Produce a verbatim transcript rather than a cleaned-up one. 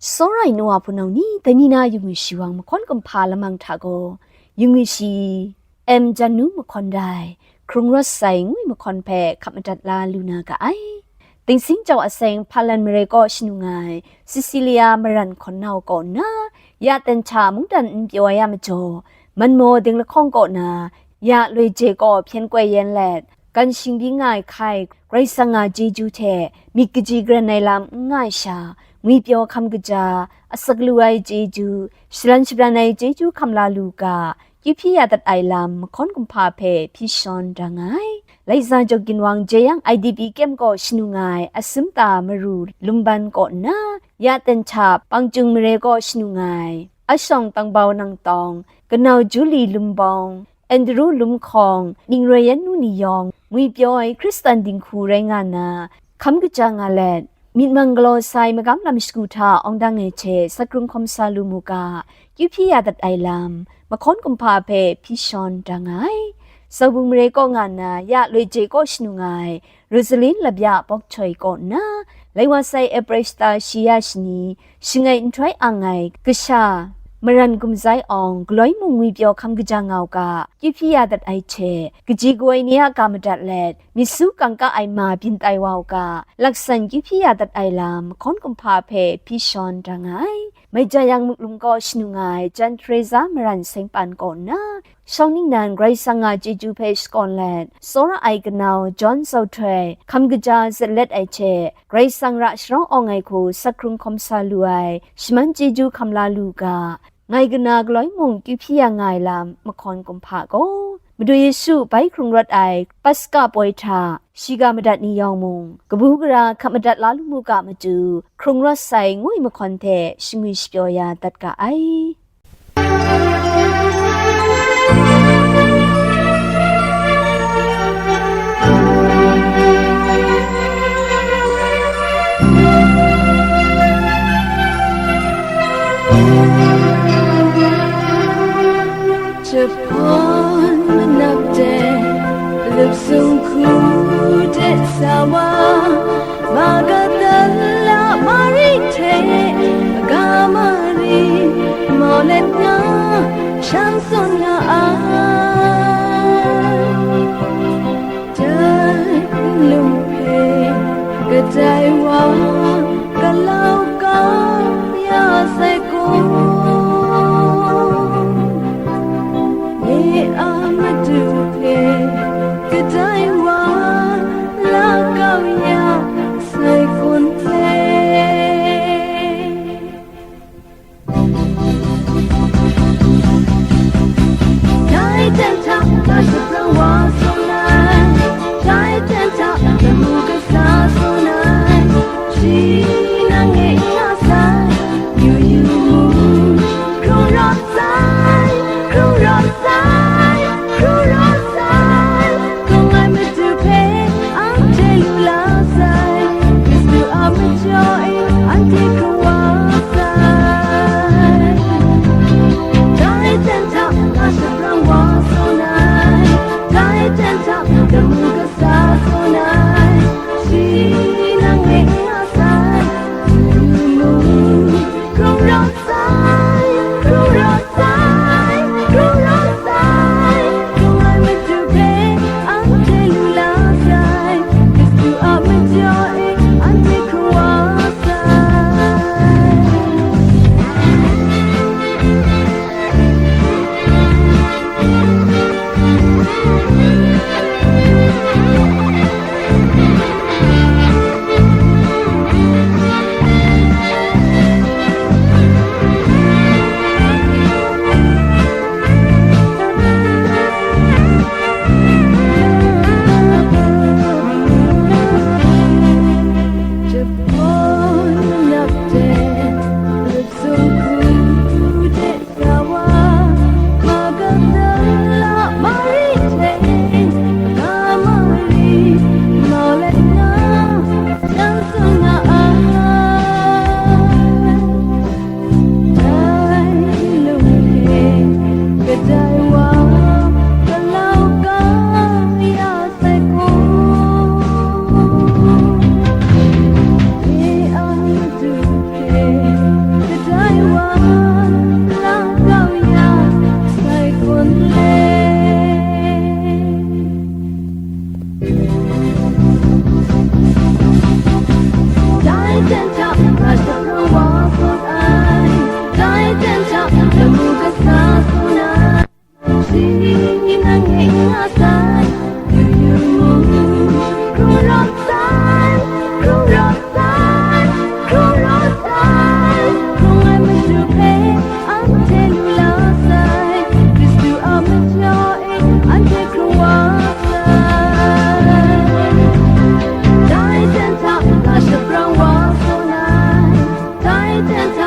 Tsawra ai nu wa hpunau ni, dai ni na yu ngwi shi wang mahkawn kumhpa lamang hta gaw, yu ngwi shi M. Jan Nu mahkawn dai, Hkrung Rawt Sai ngwi mahkawn hpe hkap madat la lu na ga ai. Dingsing jau aseng Hpalan mare kaw shanu nga ai Cecilia Maran hkawn nau kaw nna, ya ten hta mungdan n pyaw ai a majaw, manmaw ding lahkawng kaw na, ya loi je kaw hpyen koi yen let, gan shingbyi nga ai hkai, Karai Kasang a chyeju hte myit kaji karen ai lam n nga ai sha, ngwipyaw hkam kaja, asak lu ai chyeju, shalan shabran ai chyeju hkam la lu ga, kyu hpyi ya dat ai lam mahkawn kumhpa hpe hpyi shawn da nga ai. Laika Jaw Ginwang Jeyang I D P kyem kaw shanu nga ai Asumta Maru Lumban kaw nna, ya ten hta Pangcung mare kaw shanu nga ai Ashawng Tangbau Nangtawng, Kanau Julie Lumbawng, Andrew Lumhkawng, Ningroi Yan Nu ni yawng, ngwipyaw ai Hkristan dinghku rai nga nna, hkam kaja nga let, myit mang galaw sai magam lam shagu hta awng dang ai hte sakrung hkawm sa lu mu ga, kyu hpyi ya dat ai lam, mahkawn kumhpa hpe hpyi shawn da nga ai. Saubung mare kaw nga nna, ya loi je kaw shanu nga ai, Rosalin Labya Bawk Choi kaw nna, lai wa sai April shata shi ya shani, shing ai nhtoi ang ai kasha, Maran Gumzai Awng, galoi mung ngwipyaw hkam kaja nga u ga, kyu hpyi ya dat ai hte, kaji kawoi ni a ga madat let, myit su kangka ai ma byin tai wa u ga, laksan kyu hpyi ya dat ai lam, mahkawn kumhpa hpe hpyi shawn da nga ai. Mai Jayang Muklum kaw shanu nga ai Jan Teresa Maran Sengpan kaw nna, shawng ningnan Karai Kasang a chyeju hpe shakawn let, tsawra ai kanau John Zauhtoi, hkam kaja zatlet ai hte, Karai Kasang ra sharawng awng ai hku sakrung hkawm sa lu ai, shaman chyeju hkam la lu ga, ngai kana galoi mung kyu hpyi ya nga ai lam, mahkawn kumhpa gaw, Madu Yesu bai hkrung rawt ai Paska poi hta, shiga madat ni yawng mung, kabu gara hkap madat la lu mu ga matu, Hkrung Rawt Sai ngwi mahkawn hte shangwi shapyaw ya dat ga ai. Jahpan manap de, lup sung hku de sa wa, Magadala Mari hte, ga Mari, mau let nga, shang tsun nga ai. Dai nlung hpe kadai wa galau kau ya sai gaw, nye a Madu hpe kadai wa la kau That's